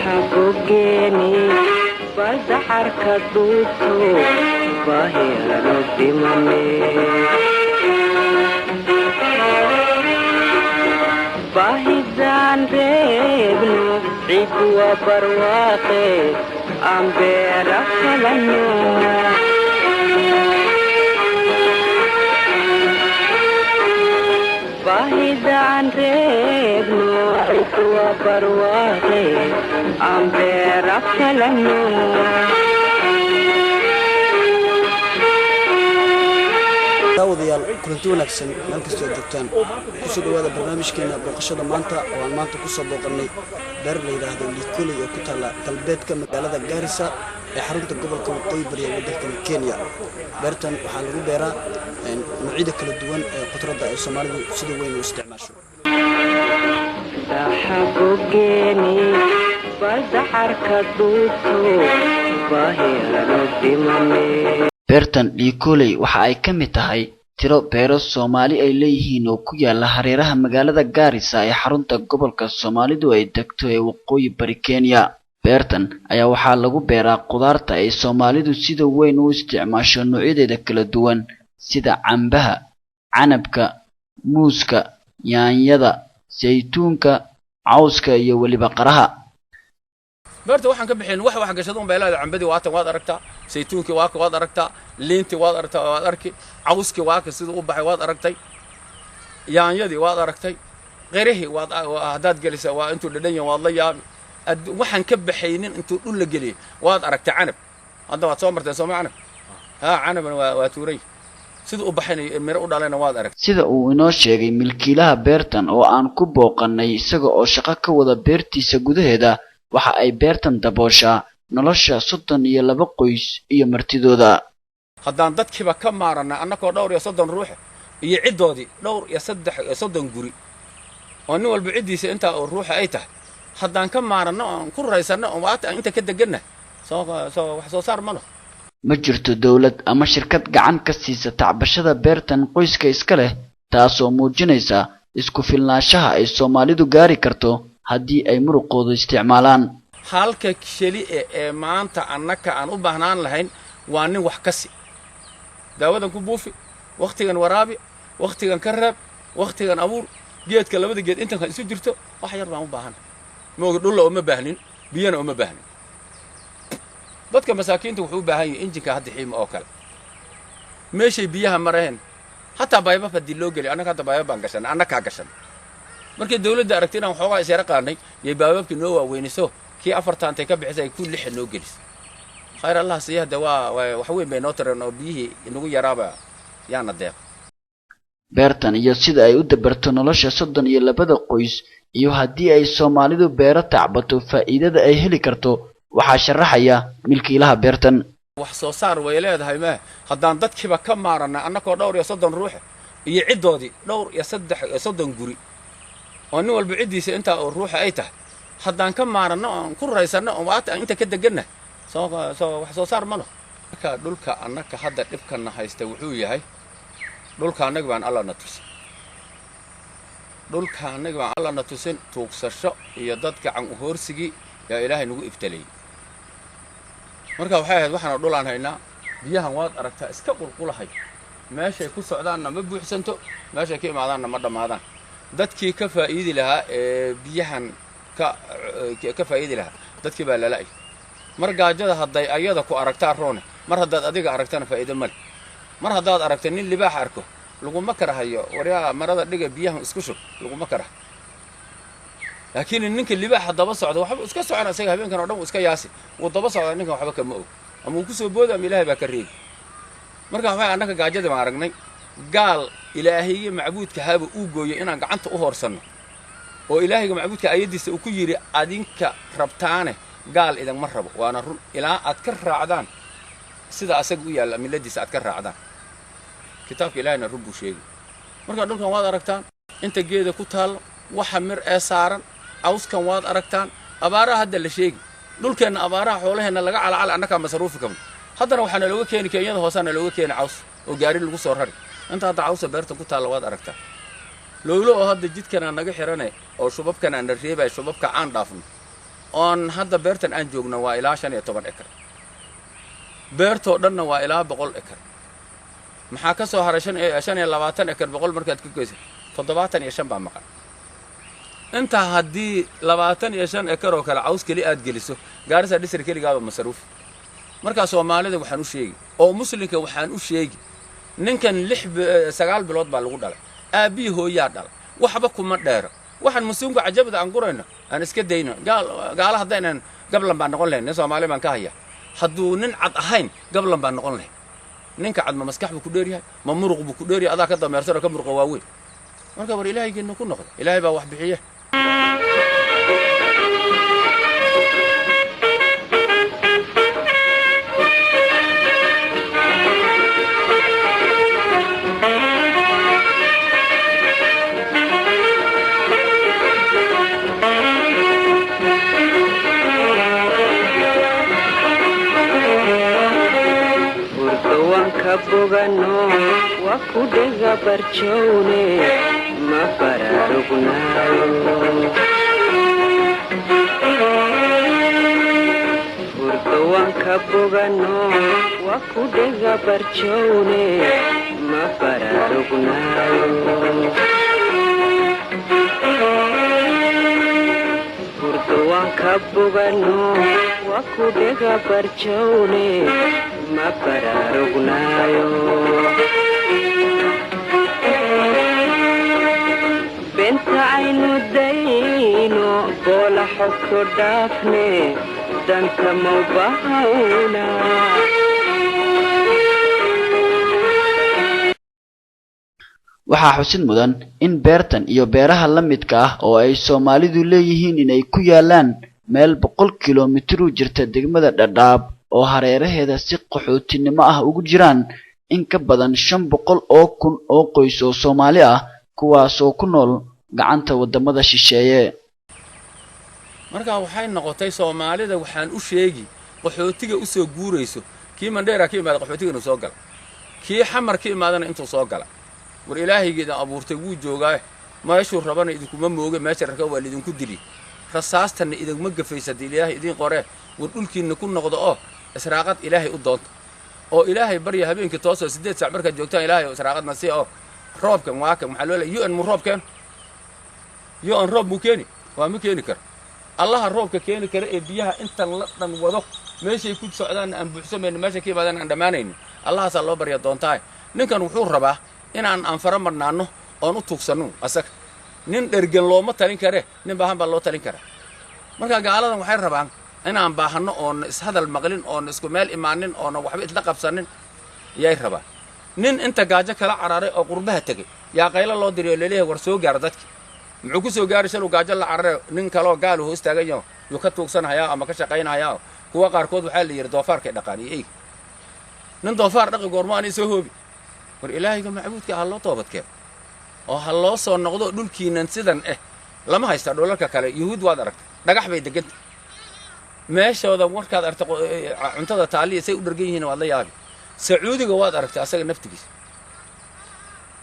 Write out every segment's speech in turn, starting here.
Daxabogeeni baldaxarka dhuuto baahiyano dhimane. Baahidaan reebno cidu waa barwaaqe aan beera falanno. Baahidaan reebno cidu waa barwaaqe aan beera falanno. Daawadayaal, kulanti wanaagsan meel kastoo aad joogtaan. Kusoo dhawaada barnaamijkeena booqashada maanta oo aan maanta kusoo booqannay beer la yidhaahdo Likoley oo ku taalla galbeedka magaalada Gaarisa ee xarunta gobolka Waqooyi Bari ee waddankani Kenya. Beertan waxaa lagu beeraa noocyada kala duwan ee khudradda ay Soomaalidu sida weyn u isticmaasho. Daxabogeeni baldaxarka dhuuto baahiyano dhimane. Beertan Likoley waxa ay ka mid tahay tiro beero Soomaali ay leeyihiin oo ku yaala hareeraha magaalada Gaarisa ee xarunta gobolka Soomaalidu ay degto ee Waqooyi Bari Kenya. Beertan ayaa waxaa lagu beeraa khudaarta ay Soomaalidu sida weyn u isticmaasho noocyadeeda kala duwan sida cambaha, canabka, muuska, yaanyada, saytuunka, cawska iyo weliba qaraha. Beerta waxaan ka bixin wax gashada un bay leedahay. Cambadii waatan waad aragtaa, saytuunkii waaka waad aragtaa, liintii waad aragtaa, waad arki, cawskii waaka siduu u baxay waad aragtay, yaanyadii waad aragtay, qirihii waad haddaad gelisa waa intuu dhadhan yahay waad la yaabi. Waxaan ka baxaynin intuu dhul la geliyey waad aragtay. Canab hadda waad soo marteen sooma? Canab haa, canabna waa tuuray, siduu u baxayna miro u dhalayna waad aragtay. Sida uu inoo sheegay milkiilaha beertan oo aan ku booqannay isaga oo shaqo ka wada beertiisa gudaheeda, waxa ay beertan dabooshaa nolosha 32 qoys iyo martidooda. Haddaan dadkiiba ka maarannay annakoo dhowr iyo 30 ruux iyo ciddoodii dhowr iyo 33 guri oo nin walba ciddiisa intaa oo ruuxa ay tahay, haddaan ka maaranno oon ku raysanno oon waata aan inta ka deganna, soo soo wax soo saar ma laho. Ma jirto dowlad ama shirkad gacan ka siisa tacbashada beertan qoyska iska leh, taasoo muujinaysa isku filnaanshaha ay Soomaalidu gaari karto haddii ay muruqoodu isticmaalaan. Halka sheli e ee maanta annaka aan u baahnaan lahayn waa nin wax kasi daawadan ku buufi, wakhtigan waraabi, wakhtigan ka reeb, wakhtigan abuur geedka, labada geed intan isu jirto wax yar baan u baahan. Mooga dhulla uma baahnin, biyana uma baahnin. Dadka masaakiinta wuxuu u baahan yahay injinka hadda xiima oo kale meeshay biyaha mareen, hataa baybab haddii loo geliyo. Annaga hadda baybab baan gashanay, annakaa gashan. Markii dawladda aragtay inaan waxoogaa isyara qaadnay yay baababkii noo waaweynayso, kii afarta intay ka bixisay ay ku lixa noo gelisay. Khayr Allah siiya, hadda waa wax weyn bay noo tareen oo biyihii inagu yaraaba yaana deeq. Beertan iyo sida ay u dabarto nolosha 32-da qoys iyo haddii ay Soomaalidu beero tacbato faa'iidada ay heli karto waxaa sharaxaya milkiilaha beertan. Wax soo saar way leedahay mee haddaan dadkiiba ka maarannay annakoo dhowr iyo 30 ruux iyo ciddoodii dhowr iyo 33 guri oo nin walba ciddiisa intaa oo ruuxa ay tahay, haddaan ka maaranno oon ku raysanno oon waata aan inta ka deganna, soo soo wax soo saar ma laho. Marka dhulka annaka hadda dhibkana haysta wuxuu yahay dhulka annaga baan Alla na tusin, dhulka annaga baan Alla na tusin. Tuugsasho iyo dad gacan uhoorsigii yaa Ilaahay nagu ibtaleeyey. Marka waxay ahayd waxaana dhul aan haynaa, biyahan waad aragtaa iska qulqulahay, meeshay ku socdaanna ma buuxsanto, meeshay ka imaadaanna ma dhammaadaan. Dadkii ka faa'iidi lahaa ee biyahan ka faa'iidi lahaa dadkii baa lala'ay. Mar gaajada hadday ayada ku aragtaa roone, mar haddaad adiga aragtana faa'iido male. Mar haddaad aragta nin libaax arko laguma karahayo waryaa marada dhiga biyahan isku shub laguma karaha, laakiin ninka libaaxa daba socda waxba iska socona, isaga habeenkan oo dhan wuu iska yaasi, wuu daba socdaa ninkan, waxba kama og, ama wuu kusoo booda ama Ilaahay baa ka reebi. Marka waxay annaka gaajadii baan aragnay, gaal Ilaahayga macbuudka haaba uu gooyay inaan gacanta u hoorsanno oo Ilaahayga macbuudka ayaddiisa uu ku yidhi adinka rabtaane gaal idinma rabo. Waana run ilaa aad ka raacdaan sida asaga u yaalla milladiisa, aad ka raacdaan kitaabka Ilaahayna run buu sheegay. Marka dhulkan waad aragtaan inta geeda ku taallo, waxa mir ee saaran, cawskan waad aragtaan. Abaaraha hadda la sheegi dhulkeenna, abaaraha xoolaheenna laga calacala, annakaa masaruufi kabno. Haddana waxaa nalooga keeni Kenyada hoosaa nalooga keeni caws oo gaari lagu soo rari. Inta hadda cawsa beerta ku taalla waad aragtaa, lowlo oo hadda jidkanaa naga xirane oo shubabkanaa na reebaya, shubabka aan dhaafno. Oon hadda beertan aan joogno waa ilaa 15 ekar, beertoo dhanna waa ilaa 100 ekar. Maxaa ka soo haray? 25 ekar 100 markaad ka goysa, 75 baa maqan. Intaa haddii 25 ekar oo kale caws keli aad geliso, Gaarisa dhisri keligaaba masaruuf. Markaa Soomaalida waxaan u sheegi oo muslimka waxaan u sheegi, ninkan 6 9 bilood baa lagu dhalay, aabbihii hooyaa dhala, waxba kuma dheero. Waxaan muslimka cajabada aan gurayno aan iska dayno. Gaala haddaynan gablan baan noqon lahayn. Nin Soomaali baan ka haya, hadduu nin cad ahayn gablan baan noqon lahayn. Ninka cad ma maskax buu ku dheeryahay, ma muruq buu ku dheeryahay? Adaa ka dameersan oo ka muruqa waaweyn. Marka war ilaahaygeena ku noqda, Ilaahay baa wax bixiye. Hurdawanka bogano waa ku dhega barjowne, ma baraarugnaayo. Hurdawanka bogano waa ku dhega barjowne, ma baraarugnaayo. Hurdawanka bogano waa ku dhega barjowne, ma baraarugnaayo. Benta aynu dayno, boola xogto dhaafne, danta mawbahawna. Waxaa xusid mudan in beertan iyo beeraha la midka ah oo ay Soomaalidu leeyihiin inay ku yaalaan meel 100 kilomitir u jirta degmada Dhadhaab, oo hareeraheeda si qaxootinimo ah ugu jiraan in ka badan 500,000 oo qoys oo Soomaali ah, kuwaasoo ku nool gacanta waddamada shisheeye. Marka waxay noqotay, Soomaalida waxaan u sheegi, qaxootiga u soo guurayso, kii Mandheera ka imaada qaxootiga inuu soo gala, kii Xamar ka imaadana intuu soo gala. War ilaahaygeedan abuurtay wuu joogaa, meeshuu rabana idinkuma mooge, meesha raka waa lidinku dili, rasaastanna idinkuma gafaysa haddii Ilaahay idiin qoree. War dhulkiinna ku noqdo oo israaqad Ilaahay u doonta oo Ilaahay barya. Habeenkii toosoo 8 saac markaad joogtaan, Ilaahay oo israaqadna si oo roobkan waa kan. Maxaa loo leeyahay? UN mu roob keeno? UN roob muu keeni? Waa ma keeni karo. Allaha roobka keeni kara ee biyaha intan la dhan wado, meeshay ku socdaanna aan buuxsamayno, meeshay ka yimaadaan aan dhammaanayno, Allahaasaa loo barya doontahay. Ninkan wuxuu rabaa inaan anfara marnaanno oon u tuugsanno asaga. Nin dhergan looma talin kare, nin baahan baa loo talin karaa. Marka gaaladan waxay rabaan inaan baahanno oona ishadal maqlin, oona isku meel imaanin, oona waxba isla qabsanin yay rabaan. Nin inta gaajo kala cararay oo qurbaha tegey yaa qaylo loo diriyo, laleeyahay war soo gaara dadki. Muxuu ku soo gaari shaluu gaajo la carare? Nin kaloo gaalu hoos taagan yaho yuu ka tuugsanhayaa ama ka shaqaynhayaa. Kuwa qaarkood waxaa la yidhi doofaarkay dhaqaan iyo eyga. Nin doofaar dhaqi goormo ani soo hoobi? War ilaahayga macbuudka ha loo toobadkeeno oo ha loo soo noqdo dhulkiinan sidan eh lama haystaa. Dhulalka kale Yuhuud waad aragtay, dhagax bay deganta meeshooda. Markaad aragtay cuntada taaliya say u dhargan yihiin, waad la yaabi. Sacuudiga waad aragtay asaga naftigiisa.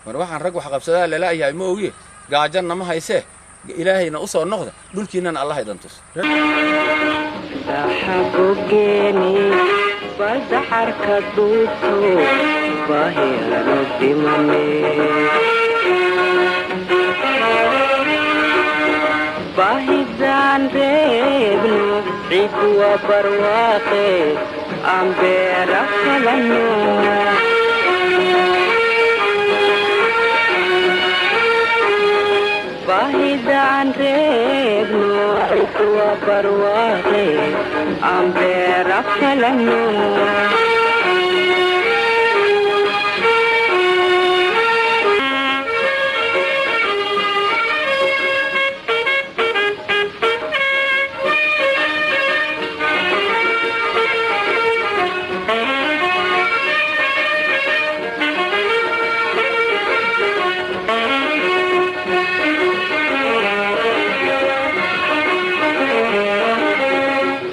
War waxaan rag wax qabsadaa lala'yahay ma ogiye, gaajanna ma haysee, Ilaahayna u soo noqda, dhulkiinnana Allah idan tus. Daxabogeeni baldaxarka dhuuto, baahiyano dhimane. Baahidaan reebno, ciiddu waa barwaaqe, aan beera falanno. Baahidaan reebno, ciiddu waa barwaaqe, aan beera falanno.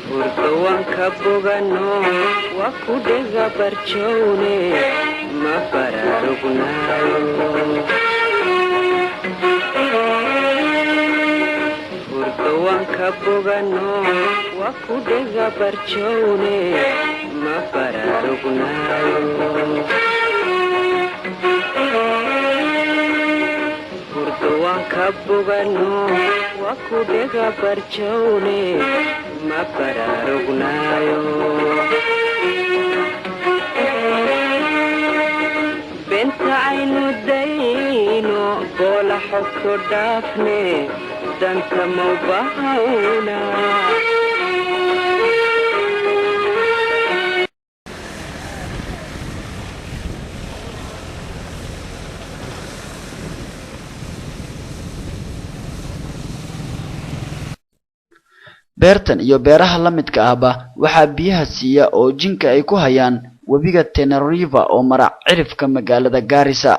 Hurdawanka bogano waa ku dhega barjowne, ma baraarugnaayo. Hurdo waan ka bogano, waa ku dhega barjowne, ma baraarugnaayo. Hurdo waan ka bogano, waa ku dhega barjowne, ma baraarugnaayo. Benta aynu dayno, boola xogto dhaafne, danta maubahawna. Beertan iyo beeraha la midka ahba waxaa biyaha siiya oo jinka ay ku hayaan webiga Tana River oo mara cirifka magaalada Gaarisa.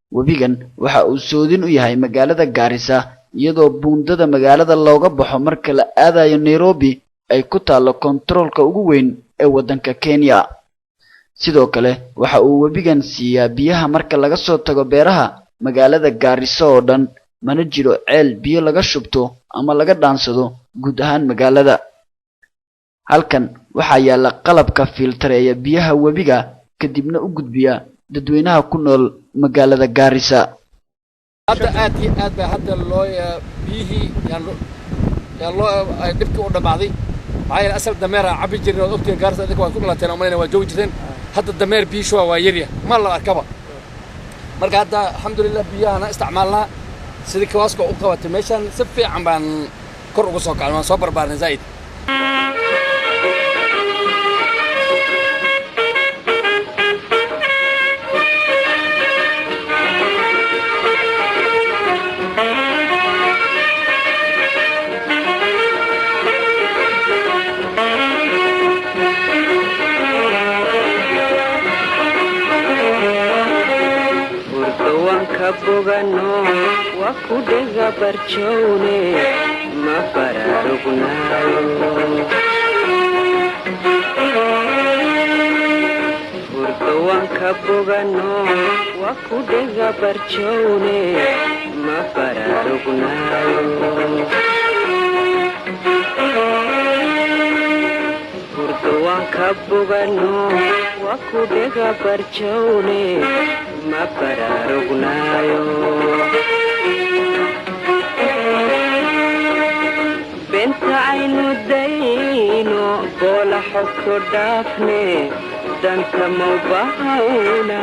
Webigan waxa uu soodin u yahay magaalada Gaarisa, iyadoo buundada magaalada looga baxo marka la aadayo Nairobi ay ku taallo kontaroolka ugu weyn ee waddanka Kenya. Sidoo kale waxa uu webigan siiyaa biyaha marka laga soo tago beeraha magaalada Gaarisa oo dhan, mana jiro ceel biyo laga shubto ama laga dhaansado guud ahaan magaalada. Halkan waxaa yaalla qalabka fiiltareeya biyaha webiga kadibna u gudbiya dadweynaha ku nool magaalada Gaarisa. Hadda aad iyo aad baa hadda loo biyihii yaan loo ay dhibkii u dhammaaday, maxaa yeele asal dameer aan cabbi jirnay. Waad ogtihiin Gaarisa, idinka waad ku dhalateen umalayna, waa joogi jirteen. Hadda dameer biyo shuba waa yarya, ma la arkaba. Marka hadda alxamdulilah biyahana isticmaalnaa sidii kawaaska u qabatay meeshaan si fiican baan kor ugu soo kacnay, waan soo barbaarnay zaa'id. Hurdo waan ka bogano, waa ku dhega barjowne, ma baraarugnaayo. Hurdo waan ka bogano, waa ku dhega barjowne, ma baraarugnaayo. Hurdo waan ka bogano, waa ku dhega barjowne, ma baraarugnaayo. Benta aynu dayno, boola xogto dhaafne, danta maubahawna.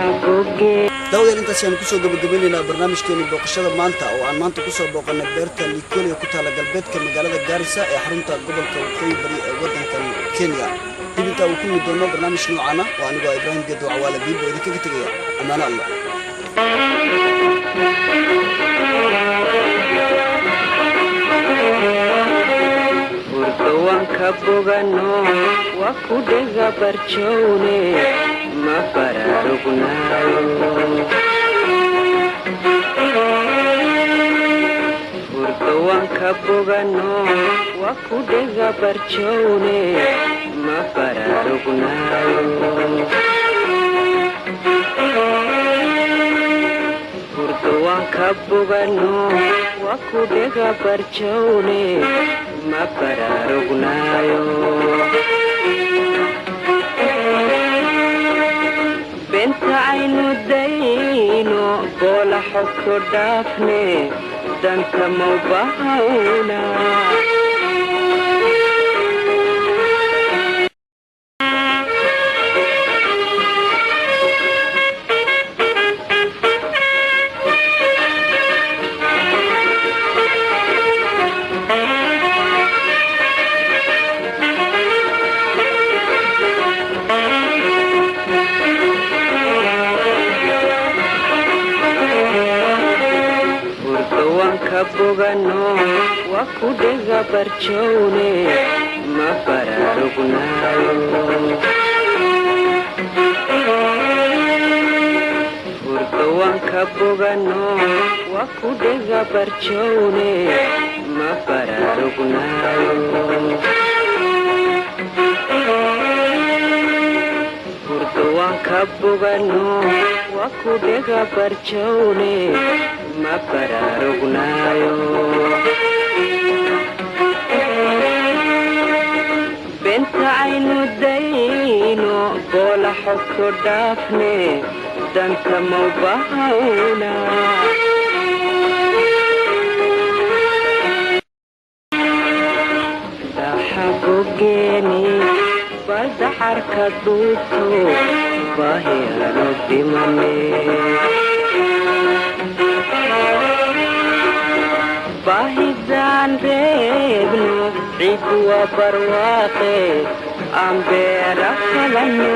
Daawadayaal, intaas ayaan kusoo gabagabeynaynaa barnaamijkeeni booqashada maanta oo aan maanta kusoo booqanay beerta Likoli ee ku taala galbeedka magaalada Gaarisa ee xarunta gobolka Waqooyi Bari ee waddankan Kenya. Dib intaa uu kulmi doono barnaamij noocaana oo anigoo ah Ibraahim Geedo Cawaale Biibo idinkaga tegaya, ammaano Allah. Hurdo waan ka bogano, waa ku dhega barjowne, ma baraarugnaayo. Hurdo waan ka bogano, waa ku dhega barjowne, ma baraarugnaayo. Hurdo waan ka bogano, waa ku dhega barjowne, ma baraarugnaayo. Benta aynu dayno, boola xogto dhaafne, danta maubahawna. Hurdo waan ka bogano, waa ku dhega barjowne, ma baraarugnaayo. Hurdo waan ka bogano, waa ku dhega barjowne, ma baraarugnaayo. Hurdo waan Waan ka bogano, waa ku dhega barjowne, ma baraarugnaayo. Benta aynu dayno, boola xogto dhaafne, danta maubahawna. Daxagogeeni baldaxarka dhuuto, baahi aanu dhimane. Baahidaan reebno, ciiddu waa barwaaqe, aan beera falanno.